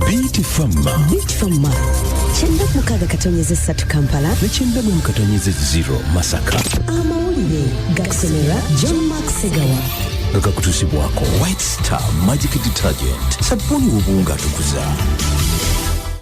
Beat Farmer. Beat Farmer 96.3 Kampala ne 91.0 Masaka. Amawulire gakusomera John Mark Segawa. Nga gakutuusibwako White Star Magic Detergent, sabbuuni w'obuwunga atukuza.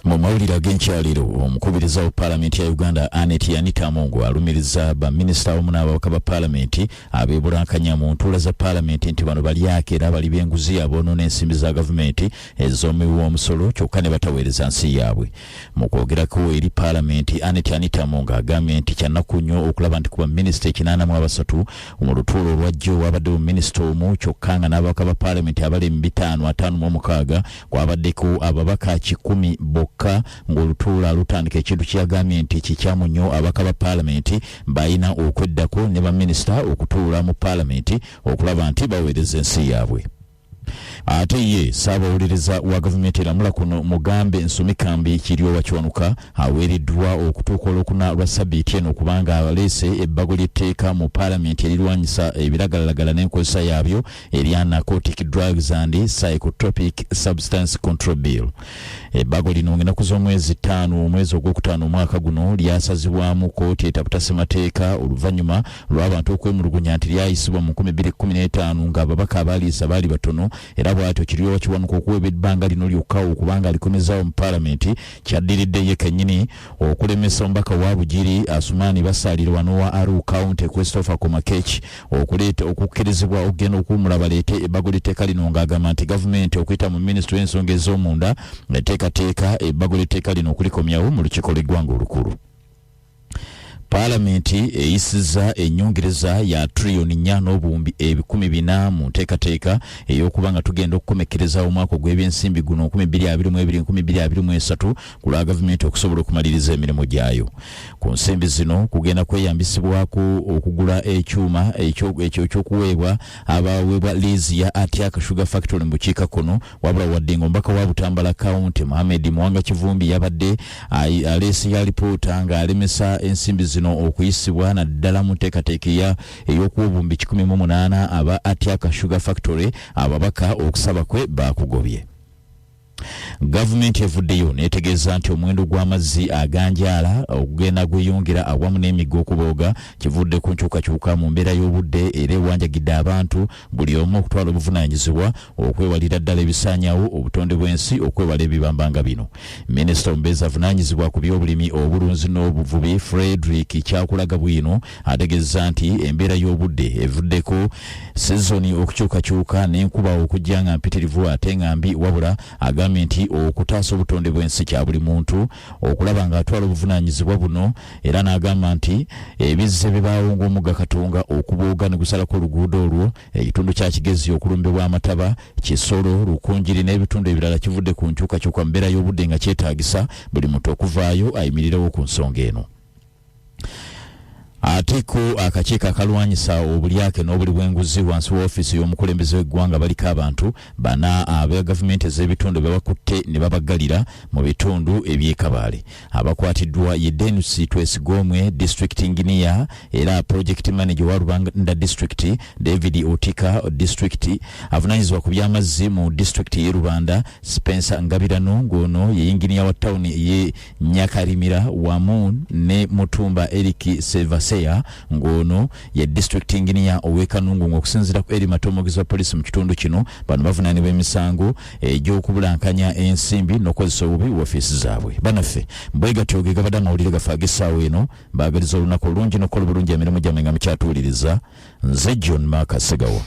Mu mawulire ag'enkyaliro, omukubiriza wa paalamenti ya Uganda Anet Anita Among alumiriza baminisita awamu n'ababaka ba paalamenti abeebulankanya mu ntuula za paalamenti nti bano balyake era abali b'enguzi aboonoona ensimbi za gavumenti ez'omuwi w'omusolo kyokka ne bataweereza nsi yaabwe. Mu kwogerako eri paalamenti, Anet Anita Among agambye nti kyannaku nnyo okulaba nti ku baminisita 83 mu lutuula olwajjo wabaddewo minisita omu kyokka nga n'ababaka ba paalamenti abali mu 556 kwabaddeko ababaka 100 bokka ng'olutuula lutandika, ekintu kyeyagambye nti kikyamu nnyo. Ababaka ba paalamenti balina okweddako ne baminisita okutuula mu paalamenti okulaba nti baweereza ensi yaabwe. Ate ye ssaabawuliriza wa gavumenti eramula kuno Mugambe Nsumikambi Kiryowa Kiwanuka aweereddwa okutuuka olwokuna lwa sabbiiti eno okubanga aleese ebbago ly'etteeka mu paalamenti erirwanyisa ebiragalalagala n'enkozesa yaabyo erya Narcotic Drugs and Psychotropic Substance Control Bill. Ebbago lino ng'ennaku z'omwezi 5 omwezi ogwokutaano omwaka guno lyasazibwamu kkooti etaputa ssemateeka oluvannyuma lw'abantu okwemulugunya nti lyayisibwa mu 2015 ng'ababaka abaaliisa baali batono, era bw'atyo Kiryowa Kiwanuka okuweebwa ebbanga lino lyokka okubanga alikomezaawo mu paalamenti kyaddiridde ye kennyini okulemesa omubaka wa Bugiri Asumaani Basaalirwa n'owa Aruu County Christopher Komakech okuleeta okukkirizibwa okugenda okuwummula baleete ebbago ly'etteeka lino, ng'agamba nti gavumenti okuyita mu minisitule y'ensonga ez'omunda eteekateeka ebbago ly'etteeka lino okulikomyawo mu lukiiko lw'eggwanga olukulu. Paalamenti eyisizza ennyongereza ya triliyoni 4 n'obuwumbi 400 mu nteekateeka ey'okuba nga tugenda okukomekkereza omwaka ogw'ebyensimbi guno 2022 2023 ku lwa gavumenti okusobola okumaliriza emirimu gyayo. Ku nsimbi zino kugenda kweyambisibwako okugula ekyuma ekyokuweebwa abaweebwa liizi ya Atiak Sugar Factory mu bukiikakkono. Wabula wadde nga omubaka wa Butambala County Mohamed Muwanga Kivumbi yabadde aleese alipoota ng'alemesa ensimbi zino okuyisibwa, naddala mu nteekateeka ey'okuwa 108,000 aba Atiak Sugar Factory, ababaka okusaba kwe baakugobye. Gavumenti evuddeyo netegeeza nti omuwendo gw'amazzi aganjaala okugenda gweyongera awamu n'emigga okubooga kivudde ku nkyukakyuka mu mbeera y'obudde, era ewanjagidde abantu buli omu okutwala obuvunaanyizibwa okwewalira ddala ebisaanyawo obutonde bw'ensi okwewala ebibamba nga bino. Minisita omubeezi avunaanyizibwa ku byobulimi, obulunzi n'obuvubi Frederick Kyakulaga Bwino ategeeza nti embeera y'obudde evuddeko sizoni okukyukakyuka n'enkuba okujja nga mpitirivu ate nga mbi. Wabula agambye nti okutaasa obutonde bw'ensi kya buli muntu okulaba ng'atwala obuvunaanyizibwa buno, era n'agamba nti ebizze bibaawo ng'omugga Katonga okubooga ne gusalako oluguudo olwo, ekitundu kya Kigezi okulumbibwa amataba, Kisolo, Lukunjiri n'ebitundu ebirala kivudde ku nkyukakyuka mu mbeera y'obudde, nga kyetaagisa buli muntu okuvaayo ayimirirewo ku nsonga eno. Ate ko akakiiko akalwanyisa obulyake n'obuli bw'enguzi wansi wa ofiisi y'omukulembeze w'eggwanga baliko abantu bana aba gavumenti ez'ebitundu bebakutte ne babaggalira mu bitundu eby'e Kabaale. Abakwatiddwa ye Denis Twesigomwe, district engineer era project manager wa Rubanda District, David Otika, district avunanyizibwa ku byamazzi mu district y'e Rubanda, Spencer Ngabirano ng'ono ye yinginiya wa tawuni ye Nyakarimira, wamu ne Mutumba Eric Sevaseya ng'ono ye district engineer ow'e Kanungu. Ng'okusinziira ku Eri Mato, omwogezi wa poliisi mu kitundu kino, bano bavunaanibwa emisango egy'okubulankanya ensimbi n'okukozesa obubi woofiisi zaabwe. Banaffe, bwe gatyo ge gabadde amawulire gaffe ag'essaawa eno. Baagaliza olunaku olungi n'okukola obulungi emirimu gyammwe nga mukyatuwuliriza. Nze John Mark Segawa.